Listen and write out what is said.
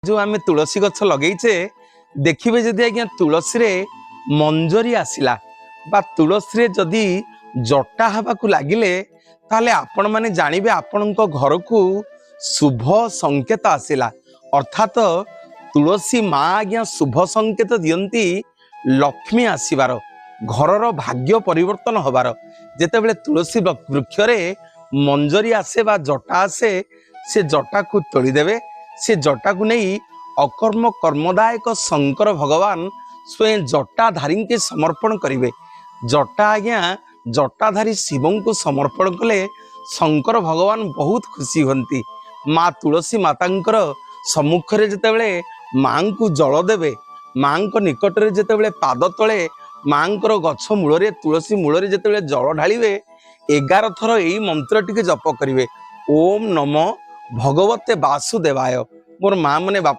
ଯେଉଁ ଆମେ ତୁଳସୀ ଗଛ ଲଗେଇଛେ, ଦେଖିବେ ଯଦି ଆଜ୍ଞା ତୁଳସୀରେ ମଞ୍ଜରୀ ଆସିଲା ବା ତୁଳସୀରେ ଯଦି ଜଟା ହେବାକୁ ଲାଗିଲେ, ତାହେଲେ ଆପଣମାନେ ଜାଣିବେ ଆପଣଙ୍କ ଘରକୁ ଶୁଭ ସଂକେତ ଆସିଲା। ଅର୍ଥାତ ତୁଳସୀ ମା ଆଜ୍ଞା ଶୁଭ ସଂକେତ ଦିଅନ୍ତି ଲକ୍ଷ୍ମୀ ଆସିବାର, ଘରର ଭାଗ୍ୟ ପରିବର୍ତ୍ତନ ହବାର। ଯେତେବେଳେ ତୁଳସୀ ବୃକ୍ଷରେ ମଞ୍ଜରୀ ଆସେ ବା ଜଟା ଆସେ, ସେ ଜଟାକୁ ତୋଳିଦେବେ। ସେ ଜଟାକୁ ନେଇ ଅକର୍ମ କର୍ମଦାୟକ ଶଙ୍କର ଭଗବାନ ସ୍ୱୟଂ ଜଟାଧାରୀଙ୍କୁ ସମର୍ପଣ କରିବେ। ଜଟା ଆଜ୍ଞା ଜଟାଧାରୀ ଶିବଙ୍କୁ ସମର୍ପଣ କଲେ ଶଙ୍କର ଭଗବାନ ବହୁତ ଖୁସି ହୁଅନ୍ତି। ମା ତୁଳସୀ ମାତାଙ୍କର ସମ୍ମୁଖରେ ଯେତେବେଳେ ମାଙ୍କୁ ଜଳ ଦେବେ, ମାଙ୍କ ନିକଟରେ ଯେତେବେଳେ ପାଦ ତଳେ ମାଙ୍କର ଗଛ ମୂଳରେ, ତୁଳସୀ ମୂଳରେ ଯେତେବେଳେ ଜଳ ଢାଳିବେ, 11 ଥର ଏଇ ମନ୍ତ୍ରଟିକୁ ଜପ କରିବେ, ଓମ୍ ନମ ଭଗବତେ ବାସୁଦେବାୟ। ମୋର ମା ମାନେ ବାପା